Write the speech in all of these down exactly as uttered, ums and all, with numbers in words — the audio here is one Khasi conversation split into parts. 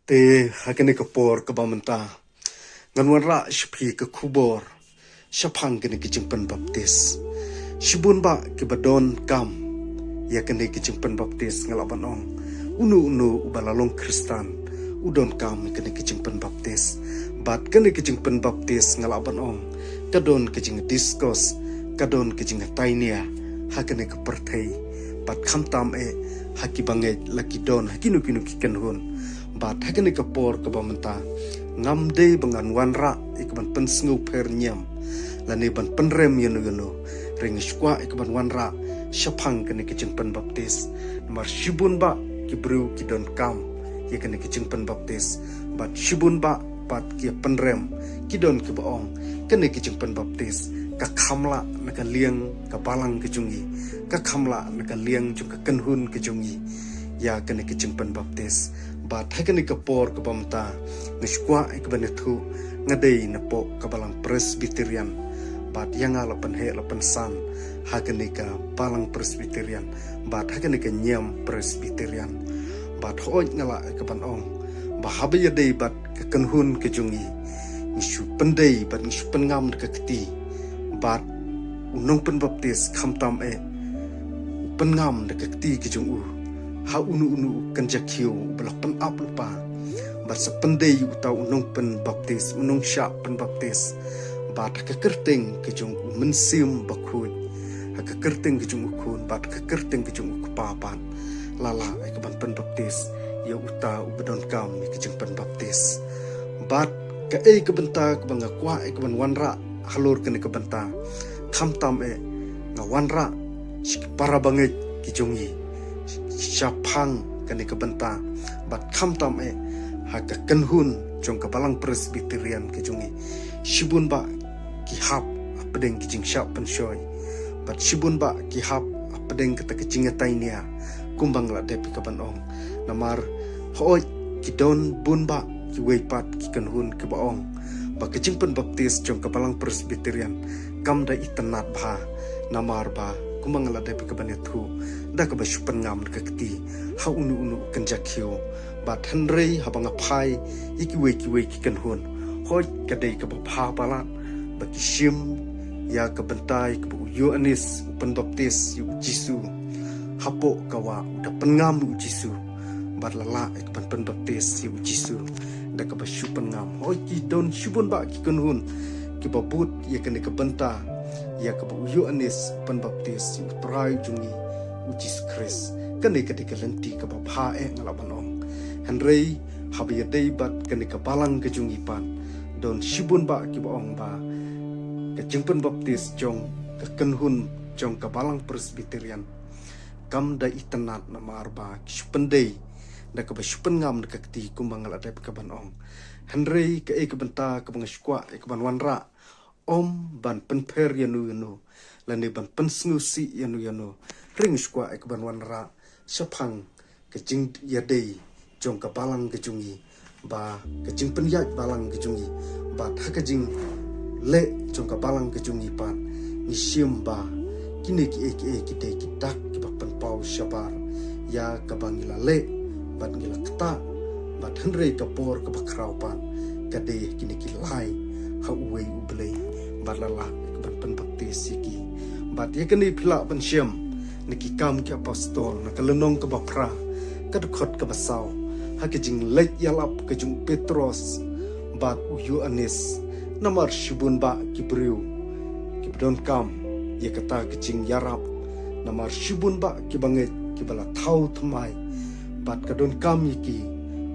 Te ha kane ka por kaba mynta ngan wanrah sha phi ka khubor shaphang kane ka jingpynbaptis. Shibun bah kiba donkam ïa kane ka jingpynbaptis, nga lah ban ong uno uno uba la long Khristan u donkam ïa kane ka jingpynbaptis. Bad kane ka jingpynbaptis, nga lah ban ong, ka don ka jingdiscuss, ka don ka jingtainia ha kane ka pyrthei. Bad khamtam eh ha ki bangeit la ki don ha kino kino ki kynhun. Bad ha kane ka por kaba mynta ngam dei ba ngan wanrah ïa ka ban pynsngewpher niam lane ban pynrem ïano ïano. Hynrei nga sngewkwah ïa ka ban wanrah shaphang kane ka jingpynbaptis. Namar shibun bah ki briew ki donkam ïa kane ka jingpynbaptis. Bad shibun bah pat ki ïa pynrem, ki don kiba ong, kane ka jingpynbaptis ka kham lah na ka liang ka balang ka jong ngi, ka kham lah na ka liang jong ka kynhun ka jong ngi ïa kane ka jingpynbaptis. Bad ha kane ka por kaba mynta nga sngewkwah ïa ka ban ïathuh, nga dei napoh ka balang Presbyterian. Bad ïa nga la pynheh la pynsan ha kane ka balang Presbyterian bad ha kane ka niam Presbyterian. Bad hooid, nga lah ïa ka ban ong ba haba ïadei bad ka kynhun ka jong ngi, ngi shu pyndei bad ngi shu pynngam da ka kti. Bad u nongpynbaptis khamtam eh u pynngam da ka kti ka jong u ha uno uno u kynja khiew uba la pynap lypa. Bad sa pyndei uta u nongpynbaptis, u nongshah pynbaptis, bad ha ka kyrteng ka jong u Mynsiem Bakhuid, ha ka kyrteng ka jong u Khun bad ha ka kyrteng ka jong u Kpa pat, la lah ïa ka ban pynbaptis ïa uta uba donkam ïa ka jingpynbaptis. Bad kaei ka bynta kaba nga kwah ïa ka ban wanrah halor kane ka bynta? Khamtam eh nga wanrah sha ki para bangeit ki jong ngi shaphang kane ka bynta. Bad khamtam eh ha ka kynhun jong ka balang Presbyterian ka jong ngi, shibun bah ki hap hapdeng ki jingshah pynshoi. Bad shibun bah ki hap hapdeng kata ka jingïatainia, kumba nga la dep ïa ka ban ong. Namar hooid, ki don bun bah kiwei pat ki kynhun kiba ong ba ka jingpynbaptis jong ka balang Presbyterian kam da itynnad bha. Namar ba kumba nga la dep ïa ka ban ïathuh, da kaba shu pynngam da ka kti ha uno uno u kynja khiew. Bad hynrei haba nga phai ïa kiwei kiwei ki kynhun, hooid, ka dei kaba bha palat ba ki shim ïa ka bynta ïa kaba u Ïoannis u pynbaptis ïa u Jisu hapoh ka wah, u da pynngam u Jisu. Bad la lah ïa ka ban pynbaptis ïa u Jisu da kaba shu pynngam. Hooid, ki don shibun bah ki kynhun kiba bud ïa kane ka bynta ïa kaba u Ïoannis u pynbaptis ïa u Trai jong ngi u Jisu Khrist. Kane ka dei ka lynti kaba bha eh, nga lah ban ong. Hynrei haba ïadei bad kane ka balang ka jong ngi pat, don shibun bah kiba ong ba ka jingpynbaptis jong ka kynhun jong ka balang Presbyterian kam da itynnad, namar ba ki shu pyndei da kaba shu pynngam da ka kti, kumba nga la dep ïa ka ban ong. Hynrei kaei ka bynta kaba nga sngewkwah ïa ka ban wanrah? Ym ban pynpher ïano ïano lane ban pynsngewsih ïano ïano. Hynrei nga sngewkwah ïa ka ban wanrah shaphang ka jingïadei jong ka balang ka jong ngi, ba ka jingpynïaid balang ka jong ngi, bad ha ka jingleh jong ka balang ka jong ngi pat, ngi shim ba kine kiei kiei ki dei ki dak kiba pynpaw shabar ïa kaba ngi la leh bad ngi la ktah. Bad hynrei ka por kaba khraw pat ka dei kine ki lai ha uwei U Blei. Bad la lah ïa ka ban pynbaptis ïa ki. Bad ïa kane phi lah ban shem na Ki Kam ki Apostol, na ka lynnong kaba phra, ka dkhot kaba saw, ha ka jingleit ïalap ka jong u Petros bad u Ïoannis. Namar shibun bah ki briew kiba donkam ïa kata ka jingïarap. Namar shibun bah ki bangeit kiba la thaw thymmai bad ka donkam ïa ki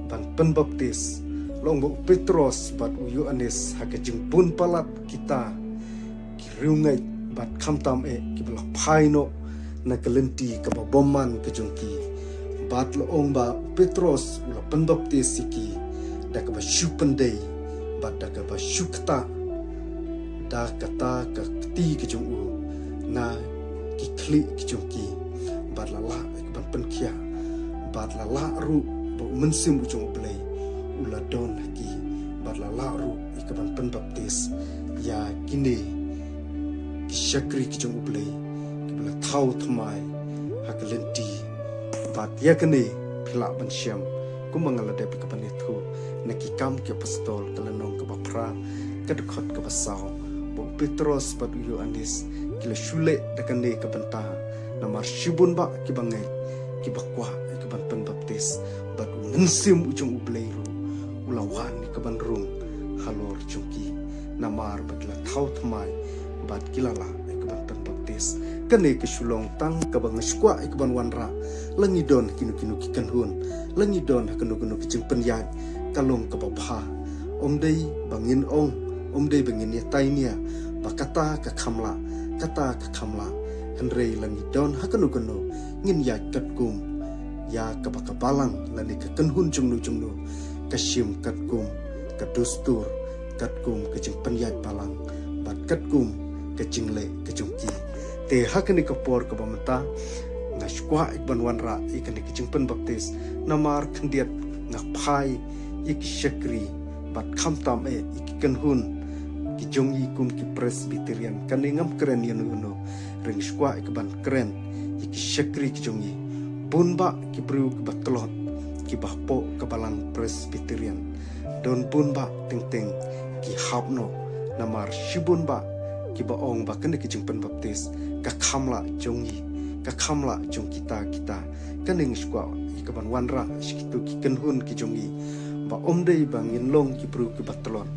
ban pynbaptis. La ong ba u Petros bad u Ïoannis ha ka jingbun palat kita ki riewngeit bad khamtam eh kiba la phai noh na ka lynti kaba bymman ka jong ki. Bad la ong ba u Petros u la pynbaptis ïa ki da kaba shu pyndei bad da kaba shu ktah da kata ka kti ka jong u na ki khlieh ki jong ki. Bad la lah ïa ka ban pynkhiah. Bad la lah ruh ba u Mynsiem u jong U Blei u la don ha ki. Bad la lah ruh ïa ka ban pynbaptis ïa kine ki shakri ki jong U Blei kiba la thaw thymmai ha ka lynti. Bad ïa kane phi lah ban shem, kumba nga la dep ïa ka ban ïathuh, Kam ki Apostol ka lynnong kaba phra, ka dkhot kaba saw, ba u Petros bad u Ïoannis ki la shu leh da kane ka bynta. Namar shibun bah kiba ngeit, kiba kwah ïa ka ban pynbaptis, bad u Mynsiem u jong U Blei ruh u la wan ïa ka ban rung halor jong ki. Namar ba ki la thaw thymmai bad ki la lah ïa ka ban pynbaptis. Kane ka shu long tang kaba nga shu kwah ïa ka ban wanrah. La ngi don ha kino kino ki kynhun, la ngi don ha kano kano ki jingpynïaid, ka long kaba bha. Ym dei ba ngin ong, ym dei ba ngin ïatai nia ba kata ka kham lah, kata ka kham lah. Hynrei la ngi don ha kano kano, ngin ïaid katkum ïa kaba ka balang lane ka kynhun jongno jongno ka shim, katkum ka dustur, katkum ka jingpynïaid balang, bad katkum ka jingleh ka jong ki. Te ha kane ka por kaba mynta, nga shu kwah ïa ka ban wanrah ïa kane ka jingpynbaptis. Namar khyndiat nga phai ïa ki shakri, bad khamtam eh ïa ki kynhun ki jong ngi kum ki Presbyterian. Kane ngam kren ïano ïano, hynrei nga shu kwah ïa ka ban kren ïa ki shakri ki jong ngi. Bun bah ki briew kiba tlot, kiba hapoh ka balang Presbyterian. Don bun bah teng teng ki hap noh. Namar shibun bah kiba ong ba kane ka jingpynbaptis ka kham lah jong ngi, ka kham lah jong kita kita. Kane nga shu kwah ïa ka ban wanrah sha kito ki kynhun ki jong ngi, ba ym dei ba ngin long ki briew kiba tlot.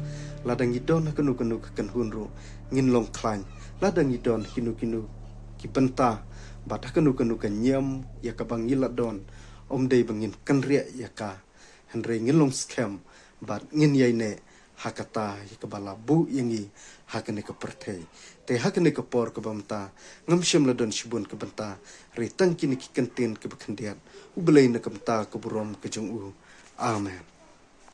Lada ngi don ha kano kano ka kynhun ruh, ngin long khlaiñ. Lada ngi don ha kino kino ki bynta, bad ha kano kano ka niam ïa kaba ngi la don, ym dei ba ngin kynriah ïa ka, hynrei ngin long skhem bad ngin ïaineh ha kata ïa kaba la buh ïa ngi ha kane ka pyrthei. Te ha kane ka por kaba mynta, ngam shym la don shibun ka bynta, hynrei tang kine ki kyntien kiba khyndiat. U Blei na ka bynta ka burom ka jong u. Amen.